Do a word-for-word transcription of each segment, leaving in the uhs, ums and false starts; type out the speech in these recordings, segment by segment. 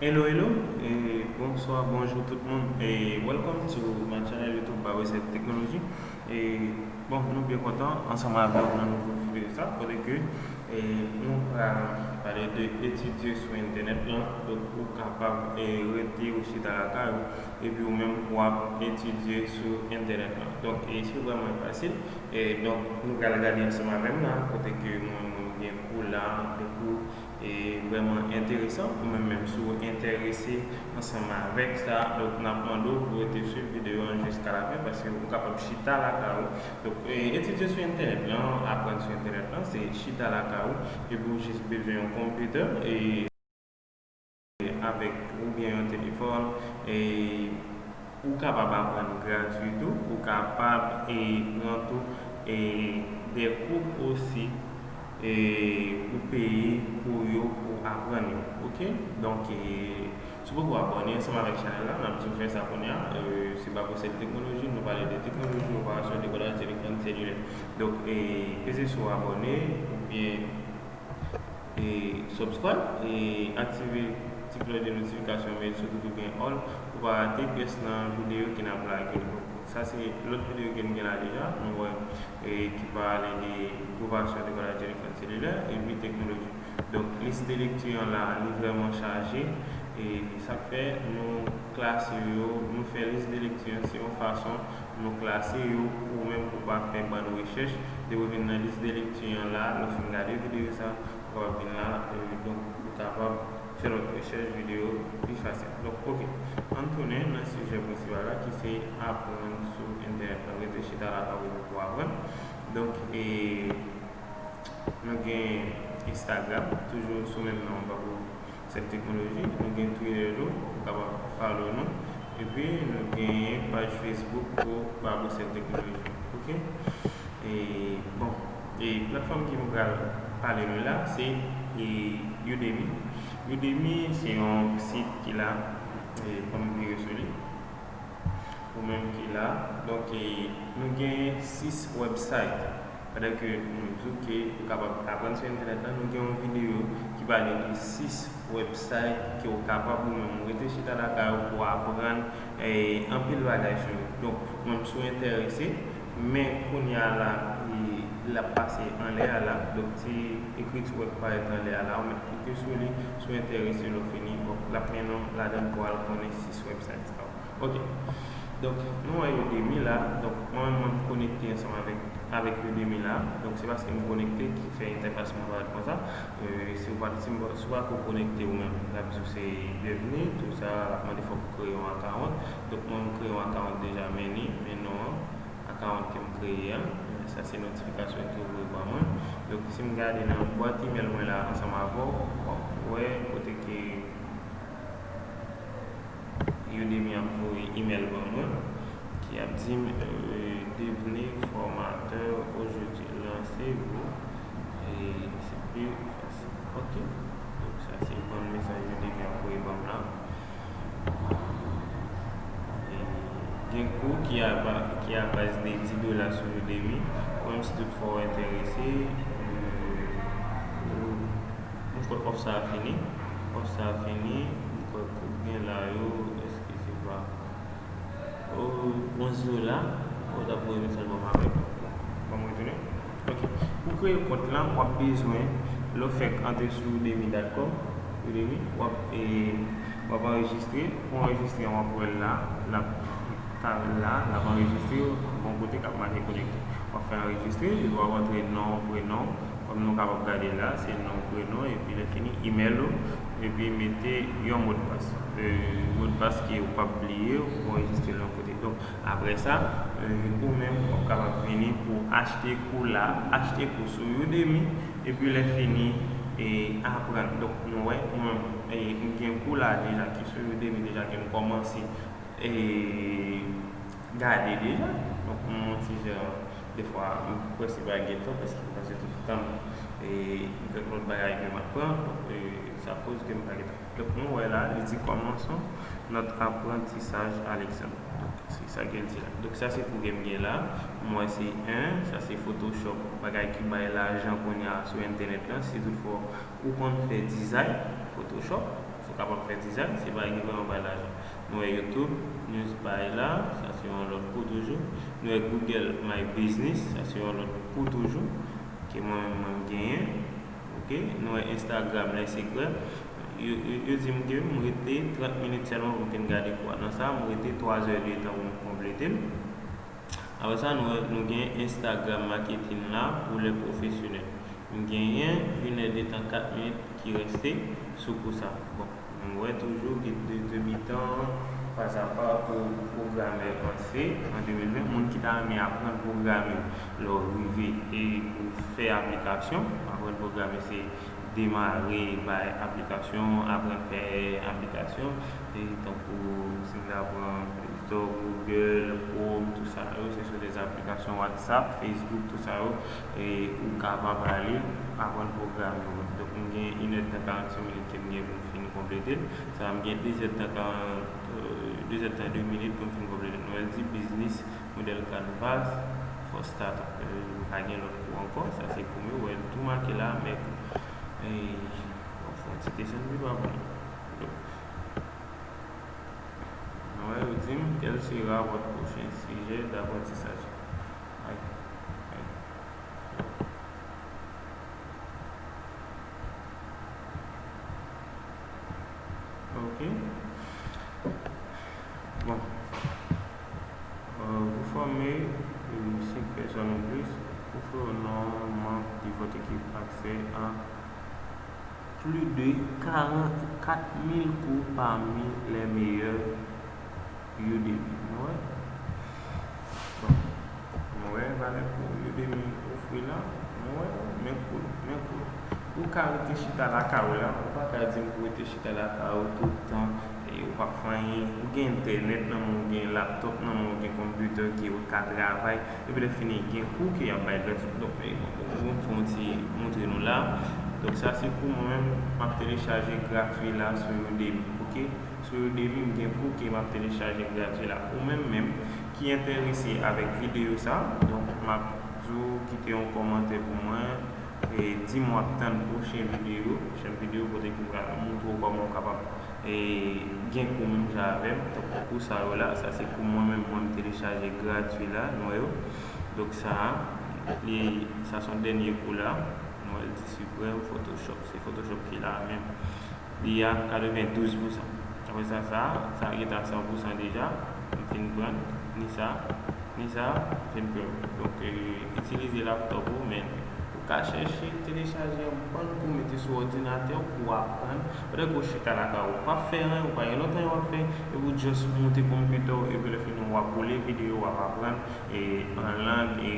Hello, hello, e bonswa, bonjou tout moun, e welcome to my channel YouTube Babocel Technology. E bon, nou byen kontan ansanm avèk nou nan nouvo videyo sa, kote ke e nou pral pale de etidye sou entènèt lan. Donk ou kapab e rete ou chita lakay ou, epi ou menm w ap etidye sou entènèt lan. Donk e se vrèman fasil. E donk nou pral gade ansanm avè m la, kote ke mwen, mwen gen kou la, de kou e vrèman enteresan. Ou menm menm si w enterese ansanm avèk sa, donk n ap mande w pou rete swiv videyo an jiska lafen, paske ou kapab chita lakay ou. Donk e etidye sou entènèt lan, aprann sou entènèt lan, se chita lakay ou, epi ou jis bezwen yon konpitè e avèk oubyen yon telefòn, e ou kapab aprann gratui tou, ou kapab e pran tou e de kou osi, e ou peye pou yo, pou aprann yo. Oke? Donk e si w poko abòne ansanm avèk chanèl la, n ap di w fè sa kounye a. E se Babocel Technology, nou pale de teknoloji, operasyon, dekodaj, telefòn selilè. Donk e peze sou abòne oubyen e subscribe e aktive ti klòch de notifikasyon, men sitou tou gen all, pou pa rate pyès nan videyo ke n ap lage. Donk sa se lòt videyo ke n gen la deja, nou wè, e ki pale de operasyon, dekodaj, telefòn selilè epi teknoloji. Donk lis de lekti an la, li vrèman chaje. E sa k fè nou klase yo, nou fè lis de lekti an, se yon fason nou klase yo pou ou menm pou w pa fè bann rechèch. Depi w vin nan lis de lekti an la, lè w fin gade videyo sa, ou kapab vin la, e donk ou kapab fè lòt rechèch videyo pi fasil. Donk oke, ann tounen nan sijè prensipal la ki se aprann sou entènèt la. Rete chita lakay ou pou aprann. Donk e nou gen Instagram, toujou sou menm non an, Babocel Technology. Nou gen Twitter tou, ou kapab follow nou. Epi nou gen paj Facebook pou Babocel Technology. Oke? E bon, e platfòm ke m pral pale nou la, se e Udemy. Udemy se yon sit ki la, e pou m vire sou li. Ou menm ki la. Donk e nou gen sis website. Pandan ke nou di w ke ou kapab aprann sou entènèt la, nou gen yon videyo ki pale de sis website ke ou kapab ou menm ou rete chita lakay ou pou aprann e anpil bagay sou yo. Donk ou menm si w enterese, men kounye a la e l ap pase anlè a la. Donk ti ekriti w wè k parèt anlè a la, ou mèt klike sou li si w enterese. Lè w fini, bon, l ap mennen w ladan l pou w al konnen sis website sa yo. Oke. Donk nou wè Udemy la. Donk mwen menm mwen konekte ansanm avèk avèk Udemy la. Donk se paske m konekte ki fè entèfas mwen parèt konsa. E si w pa, si w pa ko konekte ou menm, n ap di w se byenvni. Tou sa l ap mande fòk ou kreye yon account. Donk mwen m kreye yon account deja, men li, men non an, account ke m kreye an. Sa se notifikasyon ki ouvri ban mwen. Donk si m gade nan bwat email mwen la ansanm avè w, w ap wè kote ke Udemy ap voye email ban mwen ki ap di m, euh, devenez formateur aujourd'hui, lancez-vous, et c'est plus facile. Ok. Donk sa se bann mesaj Udemy ap voye ban m la. E gen kou ki a ba-, ki a baz de dis dola sou Udemy. Ou menm si toutfwa w enterese, euh, ou, mwen kwè òf sa a fini. Òf sa a fini, mwen kwè kou k gen la yo, èske se pa, oh, onz dola, ou t ap voye mesaj ban m avèk. Ban m retounen. Ok. Pou kreye kont lan, w ap bezwen, lè w fèk antre sou udemy dot com, Udemy, w ap, e, w ap anrejistre. Pou anrejistre an, w ap wè l la, l ap, ta, la, l ap anrejistre, gon kote k ap make konekte. W ap fè anrejistre, epi w ap antre non, prenon, kòm nou kapab gade la, se non, prenon, epi lè fini, email ou, epi mete yon modpas. E, modpas ke ou p ap bliye, ou anrejistre l yon kote. Donk, apre sa, e, ou menm, w ap kapab vini pou achte kou la, achte kou sou Udemy, epi lè fini, e, aprann. Donk, nou wè, mwen, e, m gen kou la deja ki sou Udemy deja ke m kòmanse, e, gade deja. Donk, m yon ti jan, defwa, m prèske pa gen tan, paske m pase tout tan m, e, m gen lòt bagay ke m ap pran. Donk, e, sa koz ke m pa gen tan. Donk, nou wè la, li di, commençons notre apprentissage à l'exemple. Donk, se sa ke l di la. Donk, sa se kou ke m gen la. M wè se en, sa se Photoshop, bagay ki bay lajan kounye a sou entènèt lan. Si toutfwa ou konn fè dizay, Photoshop. Ou kapab fè dizay, se bagay ki vrèman bay lajan. Nou wè YouTube, News Buy la, sa se yon lòt kou toujou. Nou wè Google My Business, sa se yon lòt kou toujou. Ke mwen menm mwen m genyen. Ok, nou wè Instagram, Les Secrets. Yo, yo, yo di m ke m rete trant minit sèlman pou m fin gade kou a. Nan sa, m rete twa zè de tan pou m konplete l. Apre sa, nou, nou gen Instagram Marketing la pou lè pwofesyonèl. M genyen inèdtan kat minit ki reste sou kou sa. Bon, nou wè toujou gid de debitan, pa a pa pou pwogramè avanse an de mil ven. Moun ki ta renmen aprann pwograme lè w rive e pou fè aplikasyon. Aprann pwograme se demare bay aplikasyon, aprann fè aplikasyon, e tankou si m ta pran Play Store, Google, Chrome, tout sa yo, se sou de aplikasyon WhatsApp, Facebook, tout sa yo, e ou kapab ale aprann pwograme yo. Donk, m gen inèdtan karannsenk minit ke m gen pou m fin konplete l. Sa, m gen dezèdtan, de zèdtan de minit pou m fin konplete l. Nou wè l di business model Canvas for startup. E, m pa gen lòt kou ankò, sa se kou m yo, wè l tou make la, men, e, bon, fè yon ti desann pi ba pou nou. Donk, nou wè, yo di m, quel sera votre prochain sujet d'apprentissage? Ay, ay. Ok. Bon. Euh, vous formez, euh, cinq personnes ou plus. Offrez au nombre membres de votre équipe accès à plus de quarante-quatre mille cours parmi les meilleurs Udemy. Nou wè? Bon. Nou wè valè kou Udemy ofri la? Nou wè? Men kou l, men kou l. Ou ka rete chita lakay ou la. Ou pa ka di m pou rete chita lakay ou tout tan. E ou p ap fè anyen. Ou gen entènèt nan men w, ou gen laptop nan men w, ou gen konpitè ke ou ka travay. Epi lè fini, gen kou ke y ap bay gratis. Donk, e, bon, m fè yon ti montre nou la. Donk, sa se kou mwen menm, m ap telechaje gratwi la sou Udemy, ok? Sou Udemy, m gen kou ke m ap telechaje gratwi la. Ou menm menm ki enterese avèk videyo sa, donk, m ap di w kite yon kòmantè pou mwen, e di m w ap tann pwochen videyo, pwochen videyo kote ke m pral montre w kòman w kapab, e, gen kou menm jan avè m. Donk, kou sa yo la, sa se kou mwen menm, mwen m telechaje gratwi la, nou wè yo. Donk, sa, li, sa se yon dènye kou la, nou wè l di Supreme Photoshop, se Photoshop ki la menm. Li a katrevendouz pousan. Apre sa, sa, sa gentan a san pousan deja. M fin pran, ni sa, ni sa, m fin pran. Donk, e, itilize laptop ou, men ou ka chèche telechaje yon bann kou mete sou òdinatè w pou w aprann. Pandan ke w chita lakay ou, ou p ap fè anyen, ou pa gen lòt anyen w ap fè, epi w just moute konpitè w, epi lè fini w ap woule videyo, w ap aprann, e, an lang, e,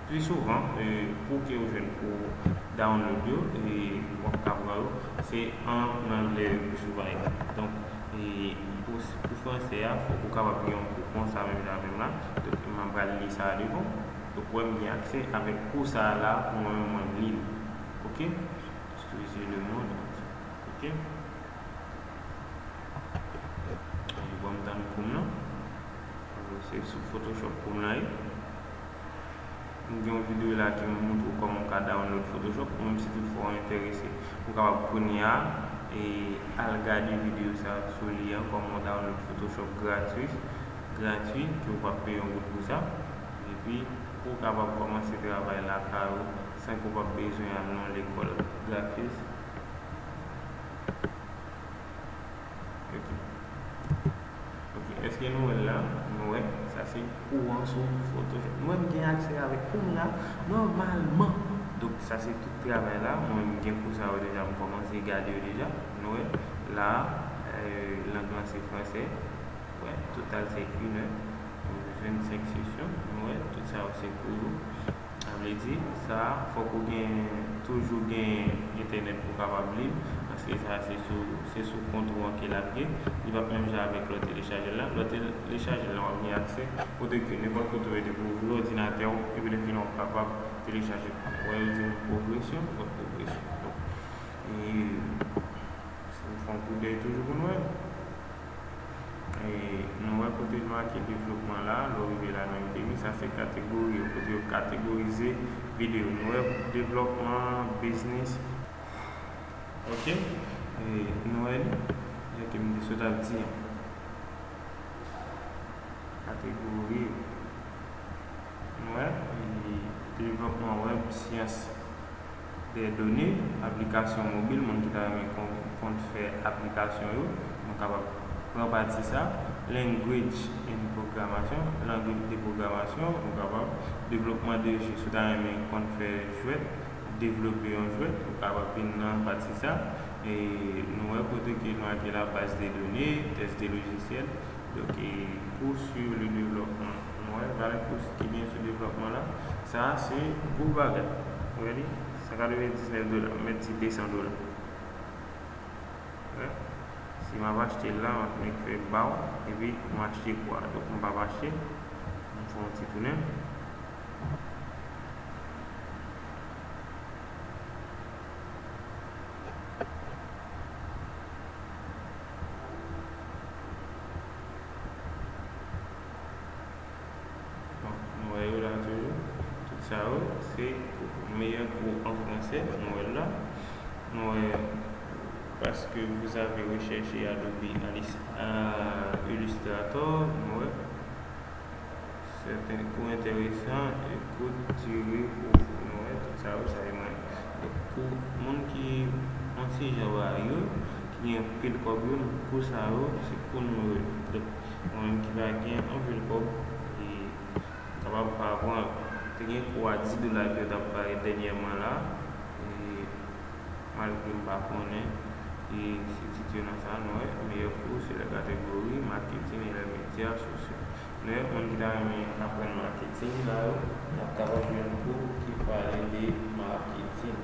Pi souvan, e, kou ke w jwenn pou download yo, e, w ap ka pran yo, se an anglè yo pi souvan ye. Donk, e, pou, pou fransè a, fòk ou kapab gen yon kou konsa menm jan menm la. Donk, m pral li sa a devan w. Donk, ou wè m gen aksè avèk kou sa a la, pou mwen menm mwen li l. Ok? Instruisez le monde entier. Ok? Bon, m tann kou m nan. Se sou Photoshop kou m nan ye. M gen yon videyo la ki montre w kòman w ka download Photoshop. Ou menm si toutfwa w enterese, ou kapab kounye a, e, al gade videyo sa sou li an, kòman w download Photoshop gratis, gratwi, ke w p ap peye yon goud pou sa. Epi, pou w kapab kòmanse travay lakay ou, san ke w p ap bezwen al nan lekòl grafis. Ok. Ok, èske nou wè l la? Nou wè, sa se kou an sou Photoshop. Nou wè m gen aksè avèk kou m la, nòmalman. Donk, sa se tout travay la. Mwen, m gen kou sa yo deja, m kòmanse gade yo deja. Nou wè, la, e, lang lan se fransè. Wè, total se inè, vennsenk sesyon. Nou wè, tout sa yo se kou yo. Sa vle di, sa, fòk ou gen, toujou gen entènèt pou w kapab li l, paske sa se sou, se sou kont ou an ke l ap ye. Li p ap menm jan avèk lè w telechaje l la. Lè w telechaje l la, w ap gen aksè kote ke nenpòt kote w ye depi w ouvri òdinatè w, epi lè fini w ap kapab telechaje l. Ou wè, yo di nou pwogresyon, lòt pwogresyon. Donk, e, si nou fè yon koudèy toujou pou nou wè. E, nou wè kote l make devlopman la, lè w rive la nan Udemy, sa se kategori yo, kote yo kategorize videyo. Nou wè devlopman, biznis. Ok? E, nou wè li, L ap di an. Kategori, nou wè, e, devlòpman wèb, syans de done, aplikasyon mobil, moun ki ta renmen kon, konn fè aplikasyon yo, nou kapab pran pati sa. Language and programmation, lang de pwogramasyon, nou kapab. Devlòpman de jwe, si w ta renmen konn fè jwèt, devlope yon jwèt, ou kapab vin nan pati sa. E nou wè kote ke nou ake la base de données, test de logiciel. Donk, e, cours sur le développement. Nou wè valè kou ki gen sou devlòpman la. Sa a se gwo bagay. Ou wè li? San katrevendiznèf dola. M mèt di de san dola. Wè. Si m ap achte l la, m ap mek fè baw, epi m achte kwa. Donk, m p ap achte. M fè yon ti tounen. Bon, nou wè yo la toujou. Tout sa yo, se kou. Meilleur cours en français, nou wè l la. Nou wè, parce que vous avez recherché Adobe Alis-, euh, Illustrator, nou wè. Sèten kou enteresan e kout dire pou nou wè tout sa yo, sa e mwen. Donk, pou moun ki yon ti jan ba yo, ki gen anpil kòb yo, kou sa yo, se kou nou yo. Donk, mwen menm ki pa gen anpil kòb, e kapab pa pran, te gen kou a dis dola ke yo t ap pale dènyèman la, e malgre m pa konnen, e se tit yo nan sa, nou wè, meilleur cours, c'est la catégorie marketing et les médias sociaux. Nou wè, moun ki ta renmen aprann marketing la yo, n ap kapab jwenn kou ki pale de marketing.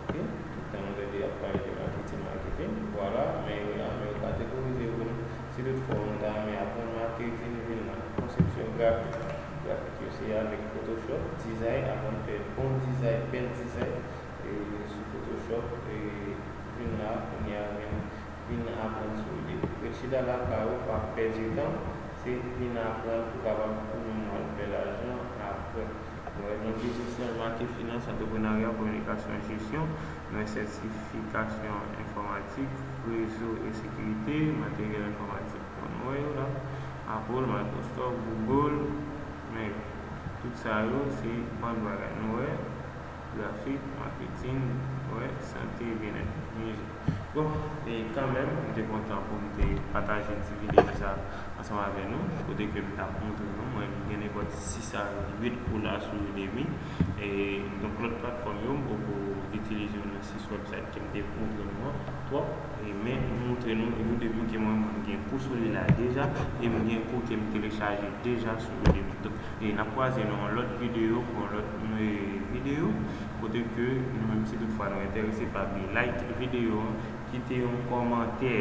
Ok? Tout tan nou tande y ap pale de marketing, marketing. Vwala, men yo la, men yo kategorize yo pou nou. Si toutfwa ou ta renmen aprann marketing, vin la. Konsepsyon grafik. Grafik yo se avèk Photoshop, dizay, aprann fè bon dizay, bèl dizay. E sou Photoshop, e vin la, kounye a, vin, vin aprann sou li. Ret chita lakay ou, pa pèdi tan, se vin aprann pou kapab ou menm ou al fè lajan apre. Nou wè nan biznis lan, make finans, antreprenarya, kominikasyon, jesyon, nou wè sètifikasyon enfòmatik, rezo e sekirite, materyèl enfòmatik. Bon, nou wè yo la, Apple, Microsoft, Google, men tout sa yo se bann bagay. Nou wè, grafik, marketing, nou wè, sante, byennèt, mizik. Bon, e kanmenm, m te kontan pou m te pataje ti videyo sa ansanm avè nou, kote ke m t ap montre nou, mwen gen nenpòt sis a uit kou la sou Udemy. E donk lòt platfòm yo, m poko itilize yo nan sis website ke m te montre nou an twòp. E men m montre nou Udemy ke mwen, mwen gen kou sou li la deja, e m gen kou ke m telechaje deja sou Udemy. Donk, e n ap kwaze nan yon lòt videyo pou yon lòt, e, videyo, kote ke nou menm si toutfwa nou enterese, pa bliye like videyo an, kite yon kòmantè.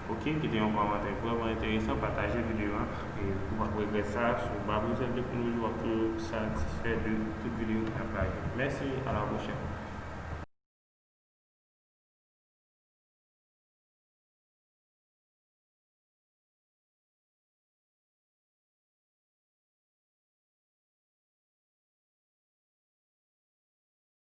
Ok, kite yon kòmantè vrèman enteresan, pataje videyo an, e ou p ap regrèt sa, si w pa bezwen teknoloji, w ap toujou satisfè de tout videyo k ap lage. Mèsi, a la pwochèn.